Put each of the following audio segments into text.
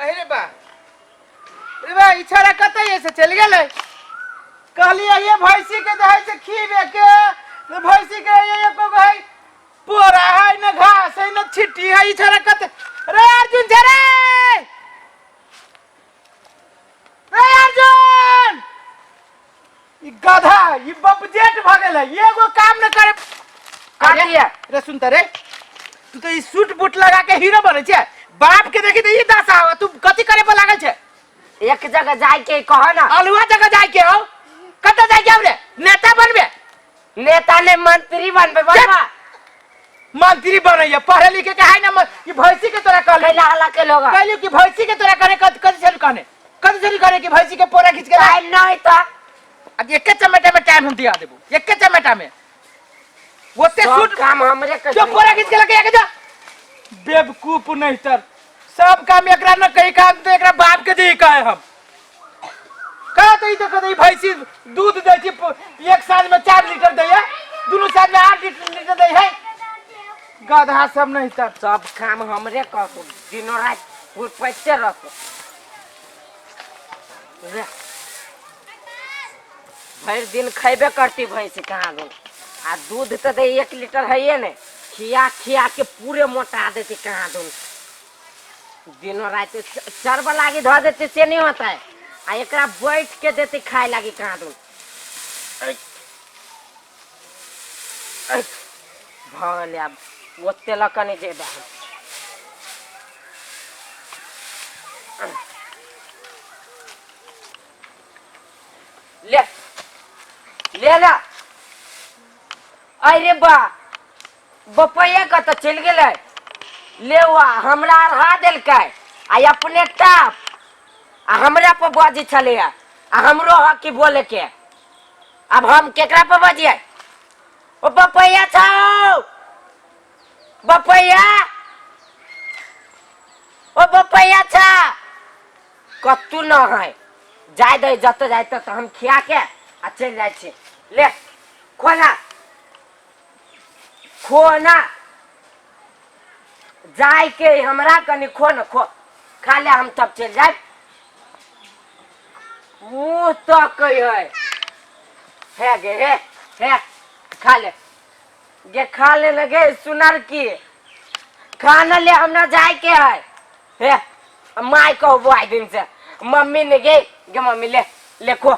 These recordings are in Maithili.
अरे बा, रे बा, ई छोरा कतऽ से चलि गेलै? कहलियै ये भैंसी के दे से खीबे के, ने भैंसी के ये एको गो है पोरा है, न घास है, न छिट्टी है। ई छोरा कतऽ रे? अर्जुन छै रे, रे अर्जुन! ई गधा, ई बपजेट भऽ गेल है, एगो काम न करे। कथी है? रे सुन त रे, तू तो ई सूट बूट लगा के हीरो बनै छै, बाप के देखी त ई दशा हो। तू कथी करे पर लागल छै? एक जगह जाय के कह ना। अलुआ जगह जाय के हो? कतऽ जाय के हो रे? नेता बनबे? नेता ने, मंत्री बनबे, बनबा। मंत्री बनैया, पढ़े लिखे के है ना। ई भैंसी के तोरा कहली। कैला हला के लोग। कहलियो कि भैंसी के तोरा करे कत कत छल कहने, कत छल करे कि भैंसी के पोरा खींच के ला। टाइम नहीं था। अब एके चमेटा में टाइम हम दिया देबो, एके चमेटा में ओते सब सूट काम हमरे के। जो पोरा खींच के लगे के जा, बेवकूफ। नहीं तर सब काम एकरा न कही काम तो एकरा बाप के दी कहे हम कहा तो ई तो कहते ई भैंसी दूध दै छी, एक साल में 4 लीटर दै है, दुनू साल में 8 लीटर दै है। गधा सब नहीं तर। सब काम हमरे करतो, दिनो रात पैसे रहतो रे। भरि दिन खैबे करती भैंसी कहाँ दून, आ दूध तो दे 1 लीटर है ने, खिया खिया के पूरे मोटा देती कहाँ दून। दिनो रात चरब लागी धो देती से नहीं होता है, आ एकरा बैठ के देती खाए लागी कहाँ दून। भऽ गेलै, आब ओते लऽ कऽ नहि जेबै हम। ले ले ना। अरे बा, बपैया कतऽ चलि गेलै? ले वा, हमरा अढ़ा देलकै आ अपने टाप आ हमरा पर बजै छलैया, आ हमरो हक की बोले के। अब हम केकरा पर बजियै? ओ बपैया छौ, बपैया, ओ बपैया छा, कतू न है। जाय दै, जतऽ जाय ततऽ हम खिया के आ चलि जाइ छी। ले खोना खोना, जाय के हमरा कनि खो न, खो, खा ले, हम तब चलि जायब। मुँह तकै है। हे गे, हे हे, खा ले गे, खा ले न गे सुनर की, खा न ले, हमरा जाय के है। हे माय कहबो आइ दिन से मम्मी ने। गे गे मम्मी, ले ले, खो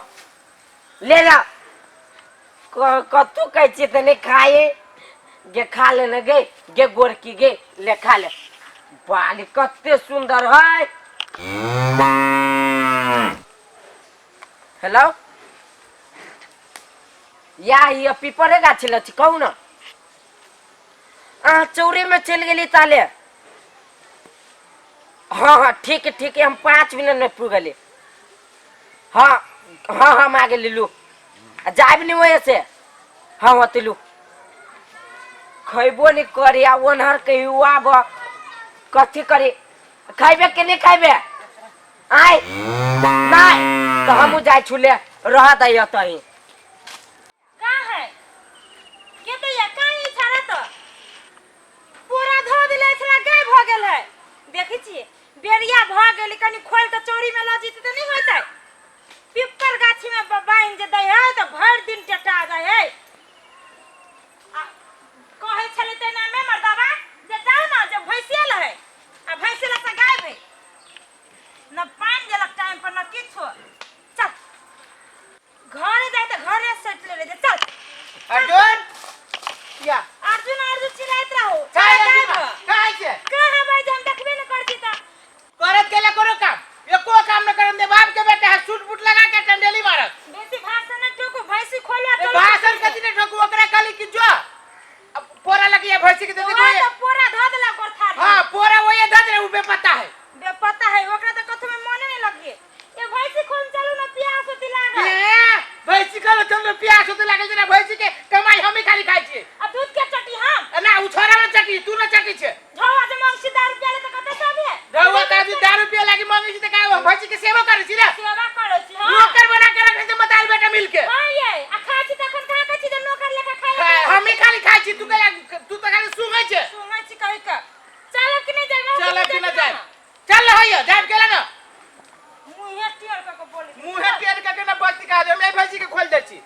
ले ना। कतू कहै छियै तऽ नहि खाए गे। खा ले ने गे, गे गोरकी गे, ले खा ले। बाली कते सुंदर है। हेलो, या ये पीपरे गाछी लग छी, कहू ना। अहाँ चौरे में चलि गेली ताले। हाँ हाँ, ठीक है ठीक है, हम 5 मिनट में पुर गेली। हाँ हाँ, हम आ गेली। लू, आ जायब नहीं वहीं से। हाँ हाँ, तिलू खैबो नहीं करी आ ओनहर कहियो आब कथी करी? खैबे कि नहीं खैबे? आय नहीं तो हमहूँ जाइ छुले, रह दैय तही। का है के दैया? का ई छाड़ा तो पूरा धो दिले छला, गाय भ गेल है। देखै छियै, बेरिया भ गेल, कनि खोल के चौरी में ल जेतै तऽ नहि होइतै? पिप्पर गाछी में बान्हि जे दै है तऽ भरि दिन टेटा जाइ है। आ कहै छलै तेना में मर्दाबा जे जाउ ने जे भैंसिया लहै, आ भैंसी लऽ गाय भै न पानि देलक टाइम पर न किछो। चल घरे जाय तऽ घरे सेट ले ले, चल। अर्जुन या। अर्जुन अर्जुन चिल्लाइत रहो। काय अर्जुन काय छै? कहाँ भाई, हम देखबे न करती तऽ। करत केला करो काम, एको काम न करन दे। बाप के बेटा है, सूट बूट लगा के टंडेली मारत। बेसी भाषण न ठोकू, भैंसी खोलो। ए, भाषण कथी ने ठोकू? ओकरा कहली कि जो अब पोरा लगी है भैंसी के दे दे। तो पोरा धो देला ओकर थारी। हां, पोरा वही धो दे, उ बेपता है। बेपता है, ओकरा तो कथु में मने नहीं लगिए। ए भैंसी खोल चलू ना, प्यास होती लागल। ए भैंसी खोल चलू, प्यास होती लागल। जेना भैंसी के कमाई हम ही खाली खाइ छियै। आ दूध के चटी हम? ना, उ छोरा ना चटी, तू ना चटी छे। झौआ जे मंगसी दारू पिया ले तऽ कतऽ से अबिहे? रहुआ का भी दारू पिए लागी मांगे छी त का हम भैंसी के सेवा करै छी रे? सेवा करै छी। हां, नौकर बना के रखै छै मताल बेटा मिल के। हां ये, आ खाइ छी तखन कहाँ कहै छी जे नौकर लेखा खाइ हाँ, हम ही खाली खाइ छी, तू के तू त खाली सुंघै छे। सुनै छी कहि के। चलब कि नहि जायब? चलब कि नहि जायब? चल होइयो, जायब केला ना। मुँहे पेड़ के ना बस्ती का दे, हम भैंसी के खोल दै छी।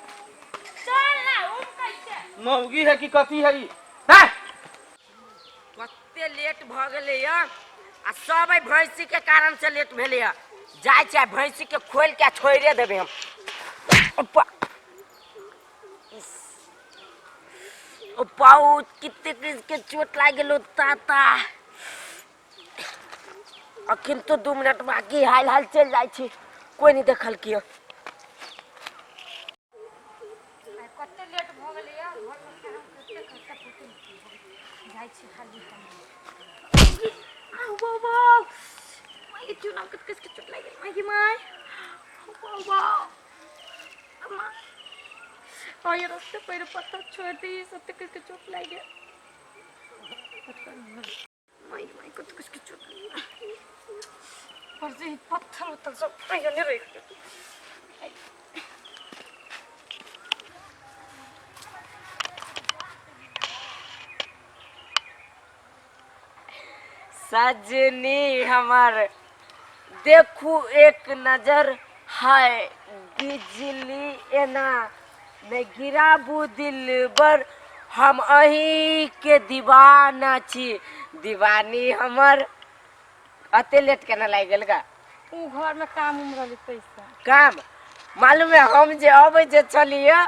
चल ना, उम कैसे मौगी है कि कथी है ई? हैं? कते लेट भऽ गेलै यऽ, आ सब एहि भैंसी के कारण से लेट भेलै यऽ। जाइ छै भैंसी के खोलि के छोड़िए देबै हम। अप्पा। इस। ओ पाउ, कते के चोट लागि गेलो ताता। अखन तो 2 मिनट बाकी, हाल हाल चलि जाइ छी, कोई नहीं देखल कियो। कते लेट भऽ गेलै यार, घरमे काम करते करते पुतुल जाइ छी खाली हम। आउ बाबा, माय चुनाव कत कस के चोट लागि गेल, माय गे my. आउ बाबा, अम्मा, और ये रास्ते पैर पत्थर छोड़ दी, सब कस के चोट लागि गेल। माय माय, कत कस के चोट लागि गेल। पर से पत्थर उत्थर सब नहीं रह। सजनी हमर देखू एक नजर, हाय बिजली एना नहि गिराबू दिलबर, हम अहीं के दीवाना छी, दीवानी हमर। अते लेट केना लागि गेल गा? उ घर में काम उम रहली पैसा काम मालूम है। हम जे अबै जे छलियै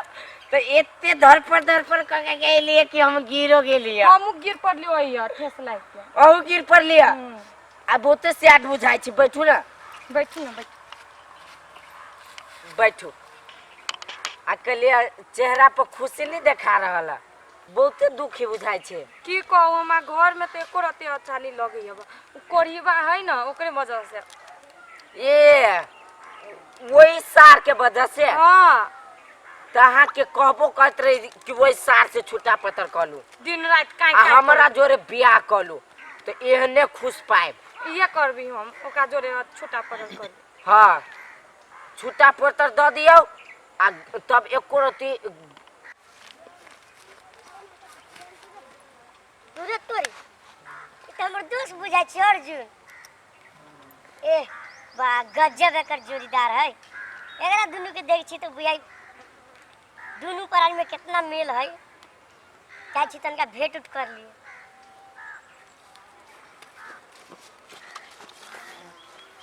तऽ एते धरपर धरपर कऽ के गेलियै कि हम गिरो गेलियै। हमहूँ गिर पड़ली ओहि ठेस लागि के। अहूँ गिर पड़लियै? आ बहुते सैड बुझाइ छै। बैठू ने। बैठू ने, बैठू। बैठू। आ कहलियै चेहरा पर खुशी नहि देखा रहल है, बहुते दुखी बुझाइ छै। की कहू, हमरा घर में तो एको रत्ती अच्छा नहीं लगे है। उ कोरिबा है ना, ओकरे वजह से। ए, वही सार के वजह से? हाँ। तऽ अहाँके कहबो करैत रही कि वही सार से छुट्टा पत्तर कऽ लू। दिन राति काई आ काई हमरा जोरे बियाह कऽ लू तऽ एहने खुश पायब। इहे करबी हम, ओकरा जोरे छुट्टा पड़ल करबी। हाँ, छुट्टा पत्तर दऽ दियौ आ तब एको रत्ती दूरे तोरी, ई तऽ हमर दोस्त बुझाइ छै अर्जुन। ए बा, गजब एकर जोड़ीदार है। एकरा दुनू के देख छी तऽ बुझाइ दुनू प्राणी में कितना मेल है। जाइ छी तनका भेंट उठ कर लिए।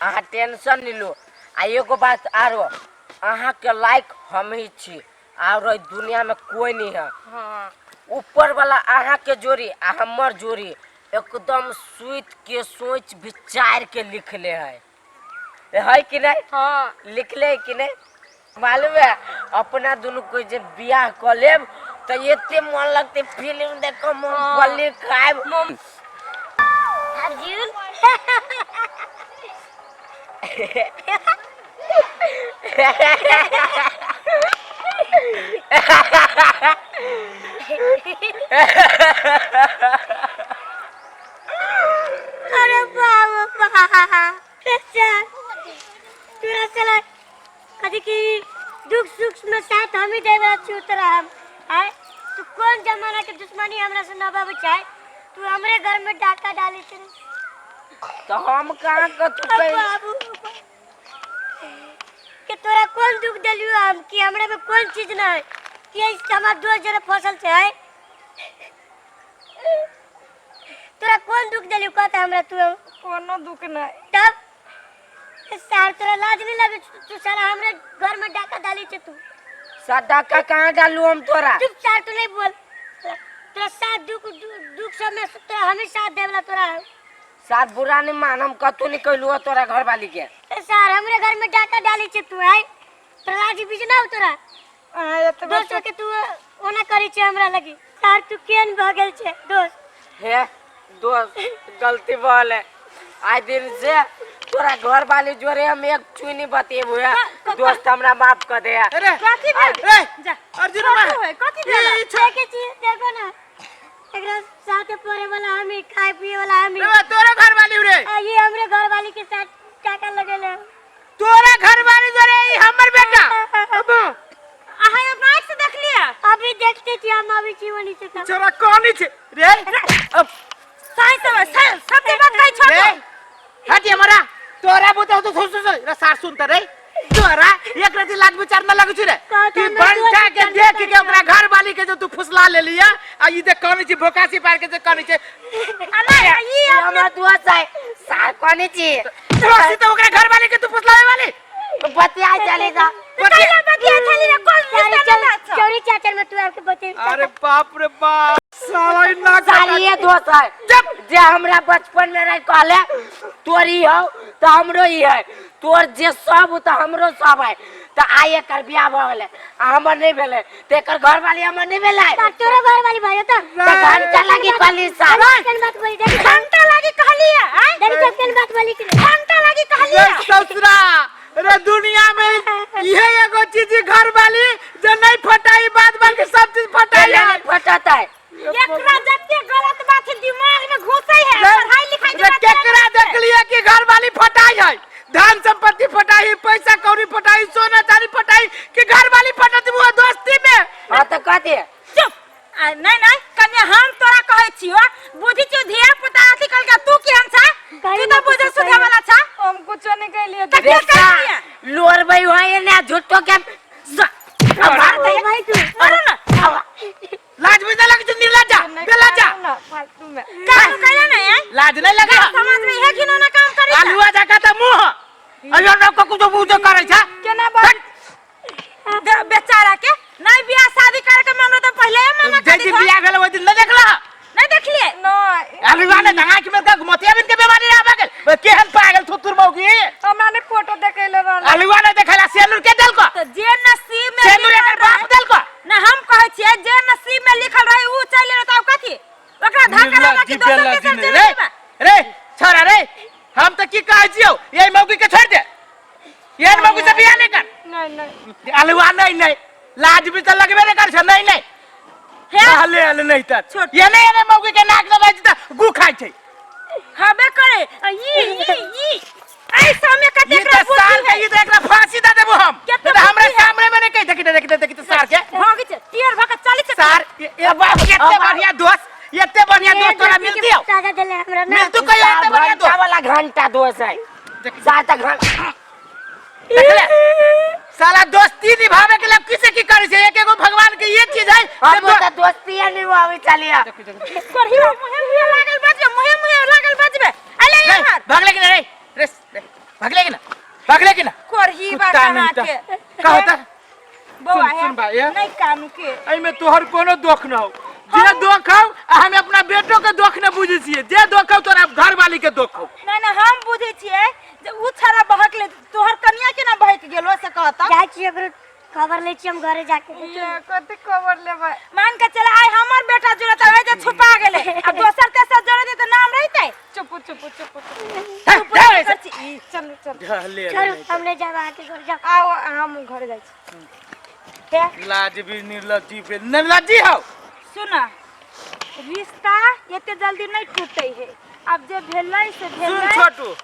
अहाँ टेंशन नहीं लो। आ एगो बात आरो, अहाँके लायक हम ही छी, और एहि दुनिया में कोई नहीं है। ऊपर वाला अहाँके जोड़ी आ हमर जोड़ी एकदम सुति के सोच विचार के लिखले है, है कि नहीं? हाँ। लिखले है कि नहीं मालूम है? अपना दुनू कोई जे बियाह कऽ लेब तऽ एते मन लगते फिल्म देखो, मूंगफली खायब। अर्जुन, अरे बाबा, तोरा साला कथी की दुख सुख में साथ हम ही देवे छी तोरा हम। आय तू कौन जमाना के दुश्मनी हमरा से न बाबू चाहे, तू हमरे घर में डाका डाली छे। तो हम कहाँ कथू कहि बाबू के तोरा कौन दुख देलियो हम, कि हमरा में कौन चीज न है कि ऐसे हमार दोस्त जरा फसल छै? आय तोरा कौन दुख देलियो, कहता हमरा तू? कोनो दुख नहीं। तब सार तोरा लाज नहीं लगे? तू सारा हमरे घर में डाका डाली छे तू। सा डाका कहाँ डालू हम तोरा? चुप सार, तू नहीं बोल। तोरा साथ दुख दुख सब में तोरा हमें साथ देवला तोरा। साथ बुरा नहीं मान, हम कतू नहीं कहलू तोरा घर वाली के। ए सार, हमरे घर में डाका डाली छे तू। आय तोरा लाज बीच ना हो तोरा? दोस्त के तू ओना करी छे हमरा लगी। सार तू केन भ गेल छे दोस्त? हे दोस्त, गलती भल है। आइ दिन से तोरा घर वाली जोरे हम एक चुनी बतेबो है। दोस्त, हमरा माफ कर दे। अरे कथी भेल? ए, जा। अर्जुन। कथी है? कथी भेल? ई छो- देखे छी, देखो ना, एकरा साथे पढ़े वाला हमी, खाए पिए वाला हमी। रे, तोरा घर वाली रे? आ, ये हमरे घर वाली के साथ टाका लगेले। तोरा घर वाली जोरे ई हमर बेटा अब अहाँ अपना आँखि से देख लिया? अभी देखते छी हम, अभी छी वनी से का। छोरा कौन छे रे अब? सही समय सत्य बात कहै छो। रे हट हमारा, तोरा बोलता तो सुन सुन रे सार, सुन त रे। तोरा एक रति लाज विचार न लगै छै रे कहता कि ना बंटा दोस्त के चल देख के चल। ओकरा घर वाली के जो तू फुसला लेलिया आ ई जे कहने छी भोकासी पार के जे कहने छै आ नहीं ई ई हमरा दोस्त है सार कोनी छी दोस्ती तो ओकरा घर वाली के तू फुसलावे वाली बतिया चली जा कैला बतिया छली रे कोन चोरी रिश्ता चल ना छ चोरी चाचर में तू आपके बते अरे बाप रे बाप साला ई नाक सारी ये दोस्त है चुप जे हमरा बचपन में रह कहले तोर ई हौ तो हमरो ई है तोर जे सब हो तो हमरो सब है तो आइ एकर बियाह भऽ गेलै आ हमर नहि भेलै तऽ एकर घरवाली हमर नहि भेलै तो तोरो घर वाली भाई तो तऽ घंटा लागी कहली सार केन बात बोली देखी घंटा लागी कहली आय देखी सब केन बात बोली कि घंटा लागी कहली रे ससुरा रे दुनिया में इहे एगो चीज घर वाली जे नहीं फटाई बाद बाकी सब चीज फटाई है फटत है एकरा जते गलत बात है दिमाग में घुसै है पढ़ाई लिखाई के रे बात केकरा देखलिए कि घर वाली फटाई है धन संपत्ति फटाई पैसा कौड़ी फटाई सोना चांदी फटाई कि घर वाली फटत वो दोस्ती में हाँ तो कथी चुप आ, नहीं नहीं कन्या हम तोरा कहै छियो बुझी छियो धिया पुता अथी कल के तू केहन छा तू तो बुझे सुधे वाला छा हम कुछो नहीं कैलिए त के कहलिए लोरबै है ने झूठो के भाई भाई तू अरे ना लाज भी नहीं लगे तो निर्लज्जा बेलज्जा ना फालतू में काम कैला नहीं है लाज नहीं लगे समाज में इहे घिनौना काम करै छा आलुआ जका त मुंह अयो न को कुछ बुझो करे छा केना बात बेचारा के नहीं बियाह शादी करे के मन तो पहले ही मना कर जे दिन दी बियाह भेल ओइ दिन न देखला नहीं देखलिए नहीं आलुआ ने दंगा के मेरे मोतियाबिंद के बीमारी आबा गेल ओइ केहन पागल थुतुर मौगी हमरा ने फोटो देखेले रहल आलुआ ने देखला सेनुर के देलको तो जे नसीब में सेनुर लिखल एकर बाप रहे देलको ना हम कहै छियै जे नसीब में लिखल रहे ऊ चलि एलै तऽ आब कथी ओकरा धक्का लगा के दोसर के चलि रे जेबै रे छोरा रे हम त की कहै छियौ यही मौगी के छोड़ दे ये मौगी से बियाह नहीं कर नहीं नहीं आलुआ नहीं नहीं लाज भी त लगबे नहीं कर छ नहीं नहीं हे हले हले नहीं त छोट। ये नहीं रे मौगी के नाक दबाई त गु खाइ छै हबे करे आ ई ई ई ऐ समय कते ई एकरा त साल बुद्धि के है ई त एकरा फांसी दे देबो हम केते त हमरा बुद्धि है? सामने में नहीं कहि देखि देखि देखि त सार के भग छै टेढ़ भऽ के चलै छै सार ये बाप एते बढ़िया दोस्त एते बढ़िया दोस्त तोरा मिलती हो साजा देले हमरा ना मिलतू कहियो एते बढ़िया घंटा दोस्त वाला घंटा दोस्त है सात घंटा देखले साला दोस्ती निभावे के लिए किसे की करे छै एक एगो भगवान के ये चीज है हम जे तो दोस्ती नहीं आवे चलिया करही मुहे मुहे लागल बजबे मुहे मुहे लागल बजबे अले रे, यार भागले कि ना रे रे रे, भागले कि ना भागले कि ना करही बा कुत्ता कहाँ नहीं के त का होता बौआ सुन, है सुन बा, ये। नहीं कानू के एहिमे तोहर कोनो दोख न हो जे दोख हौ आ हम अपना बेटो के दोख न बुझै छियै जे दोख हौ तोरा घरवाली के दोख हौ नहीं नहीं हम बुझै छियै जे उ छड़ा बहक ले तोहर कनिया केना बहक गेलो से कहता जाइ छियै ओकरो खबर लै छियै हम घरे जाके ये कथी खबर लेबै मान के चले आइ हमर बेटा जुड़त आइ जे छुपा गेलै आ दोसर तेसर जुड़त तऽ नाम रहितै चुप चुप चुप चुप हे, जा रे से। चलू चलू ढहले छोड़ू हम नहि जायब अहाँके घर जाउ आओ हम घर जाइ छी लाज भी निर्लज्जी भी निर्लज्जी हौ सुन रिश्ता एते जल्दी नहीं टूटे है अब जे भेलै से सुन भेलै छोटू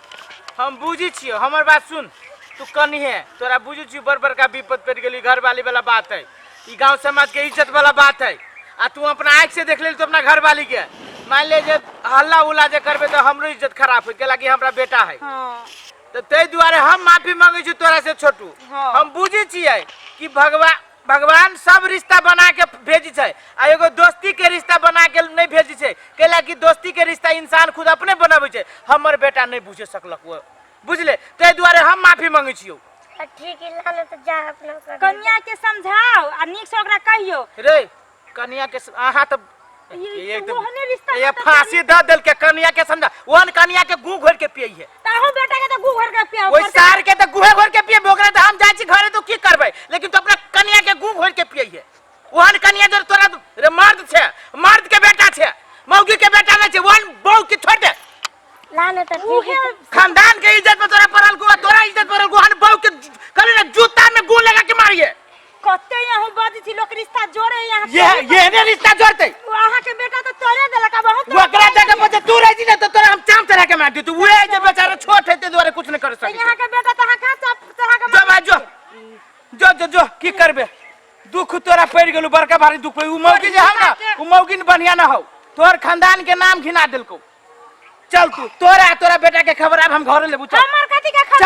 हम बुझी छियो हमर बात सुन तू कनी है तोरा बुझी छियो बड़ बड़का विपद पड़ गेली घरवाली वाला बात है ई गांव समाज के इज्जत वाला बात है आ तू अपना आँख से देख ले तो अपना घरवाली के मान ले जे हल्ला उल्ला जे करबे तो हमरो इज्जत खराब हो गेला कि हमरा बेटा है हाँ तो ताहि दुआरे हम माफी मांगे छी तोरा से छोटू हाँ। हम बुझे छियै कि भगवान भगवान सब रिश्ता बना के भेजी छै आ एगो दोस्ती के रिश्ता बना के नहीं भेजी छै कैला कि दोस्ती के रिश्ता इंसान खुद अपने बनाबै छै हमर बेटा नहीं बुझे सकलक वो बुझले ताहि दुआरे हम माफी मांगे छियौ ठीक है लालो तो जा अपना घर। कन्या के समझाओ आ नीक से ओकरा कहियो रे कनिया के अहाँ तऽ ये एक तो तऽ- ओहने रिश्ता ये में तऽ फांसी दऽ देलकै कनिया के समझा ओहन कनिया के गू घोर के पियै है ताहू बेटा के तो गू घोर के पियाओ ओहि सार के तऽ गुहे घोर के पिए ओकरा तऽ हम जाइ छी घरे तो की करबै लेकिन तू अपना कनिया के गू घोर के पियै है ओहन कनिया जर तोरा रे मर्द छै मर्द के बेटा छै मौगी के बेटा नहि छै ओहन बहू के छोड़ दे ला ना तो ठीक है खानदान के इज्जत में तोरा पड़ल को तोरा इज्जत पड़ल को हन बहू के कहली ना जूता में गू लगा के मारिए कते यहाँ बाजै छी लोक रिश्ता जोड़े यहाँ ये ये ने रिश्ता जोड़ते अहाँ के बेटा तो तोड़े देलक अब अहूँ ओकरा जगह पर जे तू रह जी ना तो तोरा हम चाम चढ़ा के मार दी तू उहे जे बेचारा छोट है ते दुआरे कुछ नहीं कर तो सके यहाँ के बेटा तो अहाँ कहाँ चाप चढ़ा के जो भाई जो जो जो जो की करबे दुख तोरा पड़ गेलू बड़का भारी दुख उ मौगी जे हौ ना उ मौगी बढ़िया ना हौ तोहर खानदान के नाम घिना देलको चल तू तोरा तोरा बेटा के खबर आब हम घरे लेबू चल हमर कथी के खबर